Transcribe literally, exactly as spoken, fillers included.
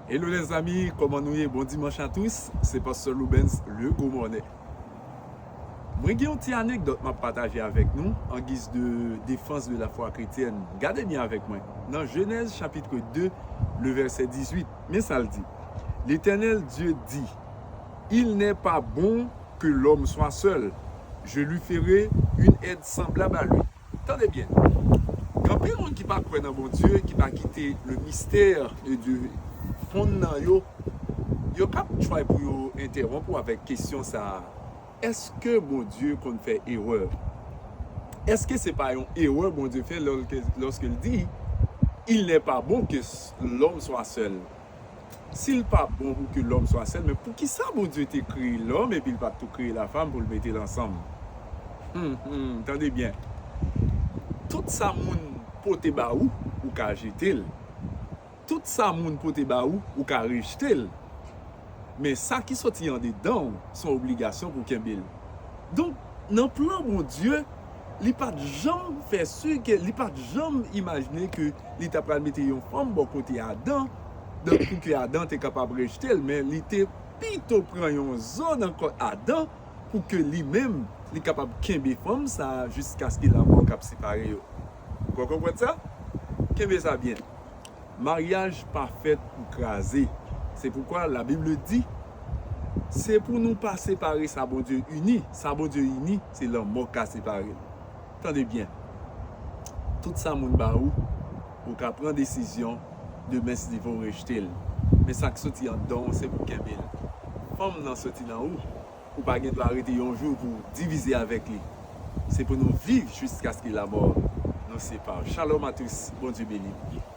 Hello les amis, comment nous y est? Bon dimanche à tous, c'est Pasteur Loubens, le gros mornay. Mwen gen yon ti anekdòt m ap pataje avèk nou en guise de défense de la foi chrétienne. Gade byen avèk mwen. Nan Genèse chapitre deux, le verset dix-huit, men sa l di. L'Éternel Dieu dit, il n'est pas bon que l'homme soit seul. Je lui ferai une aide semblable à lui. Tande byen. Gen anpil moun ki pa kwè nan Bondye, ki pa kite le mystère de Dieu fonn nan yo. Yo k ap try pou yo entèwonp ou avèk kesyon sa a. Èske Bondye konn fè erè? Èske se pa yon erè Bondye fè lòske, lòske l di, il n'est pas bon que l'homme soit seul? Si l pa bon pou ke lòm swa sèl, men poukisa Bondye te kreye lòm epi l pa t tou kreye lafanm pou l mete l ansanm? Hmm, hmm, tande byen. Tout sa moun pote ba ou, ou ka jete l. Tout sa moun pote ba ou, ou ka rejte l. Men sa ki soti andedan w, se yon obligasyon pou kenbe l. Donk, nan plan Bondye, li pa t janm fè si ke, li pa t janm imajine ke li ta pral mete yon fanm bò kote Adan, donk pou ke Adan te kapab rejte l, men li te pito pran yon zo nan kò Adan pou ke li menm, li kapab kenbe fanm sa a jiskaske lanmò k ap separe yo. Ou konprann sa? Kenbe sa byen. Maryaj pa fèt pou kraze. Se poukwa Labib di, se pou nou pa separe sa Bondye ini. Sa Bondye ini, se lanmò k ka separe l. Tande byen. Tout sa moun ba ou, ou ka pran desizyon demen si w rejte l. Men sa k soti anndan w, se pou kenbe l. Fanm nan soti nan ou, ou pa gen dwa rete yon jou pou w divize avèk li. Se pou nou viv jiskaske lamò nou separe. Shalom à tous, Bondye beni nou.